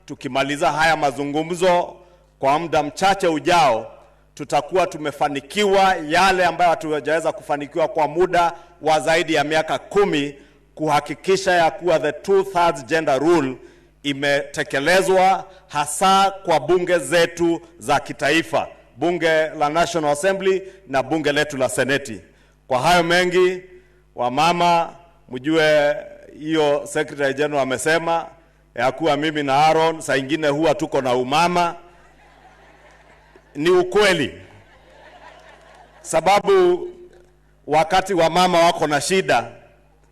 Tukimaliza haya mazungumzo kwa muda mchache ujao, tutakuwa tumefanikiwa yale ambayo hatujaweza kufanikiwa kwa muda wa zaidi ya miaka 10, kuhakikisha ya kuwa the 2/3 gender rule imetekelezwa hasa kwa bunge zetu za kitaifa, bunge la National Assembly na bunge letu la Seneti. Kwa hayo mengi, wamama, mjue hiyo Secretary General amesema ya kuwa mimi na Aaron saa ingine huwa tuko na umama. Ni ukweli, sababu wakati wamama wako na shida,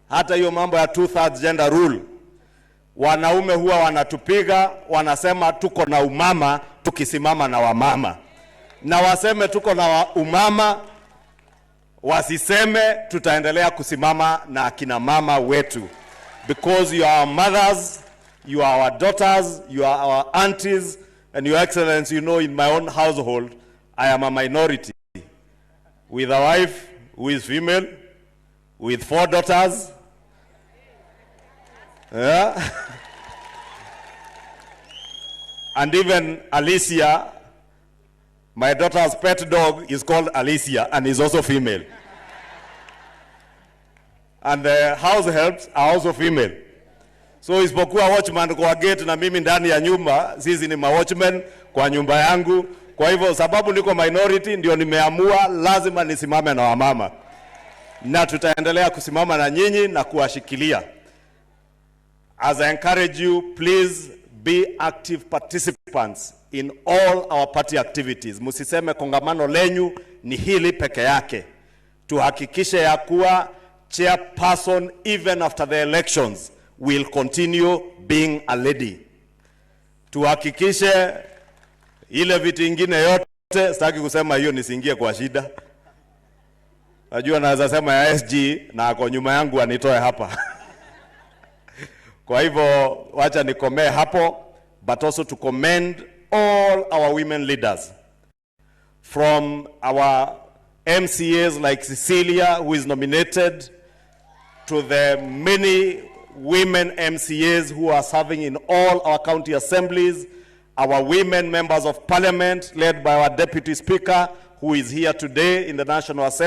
hata hiyo mambo ya 2/3 gender rule, wanaume huwa wanatupiga, wanasema tuko na umama tukisimama na wamama, na waseme tuko na umama, wasiseme tutaendelea kusimama na akina mama wetu, because you are our mothers, you are our daughters, you are our aunties, and Your Excellency, you know, in my own household, I am a minority with a wife who is female, with 4 daughters. Yeah. And even Alicia, my daughter's pet dog, is called Alicia and is also female. And the house helps are also female. So isipokuwa watchman kwa gate na mimi ndani ya nyumba, sisi ni ma-watchmen kwa nyumba yangu. Kwa hivyo sababu niko minority ndio nimeamua lazima nisimame na wamama. Na tutaendelea kusimama na nyinyi na kuwashikilia. As I encourage you, please be active participants in all our party activities. Msiseme kongamano lenyu ni hili peke yake. Tuhakikishe ya kuwa chairperson even after the elections will continue being a lady. Tuhakikishe ile vitu ingine yote, sitaki kusema hiyo nisiingie kwa shida. Najua naweza sema ya SG na ako nyuma yangu anitoe hapa. Kwa hivyo wacha nikomee hapo, but also to commend all our women leaders, from our MCAs like Cecilia, who is nominated, to the many women MCAs who are serving in all our county assemblies, our women members of parliament led by our deputy speaker, who is here today in the National Assembly.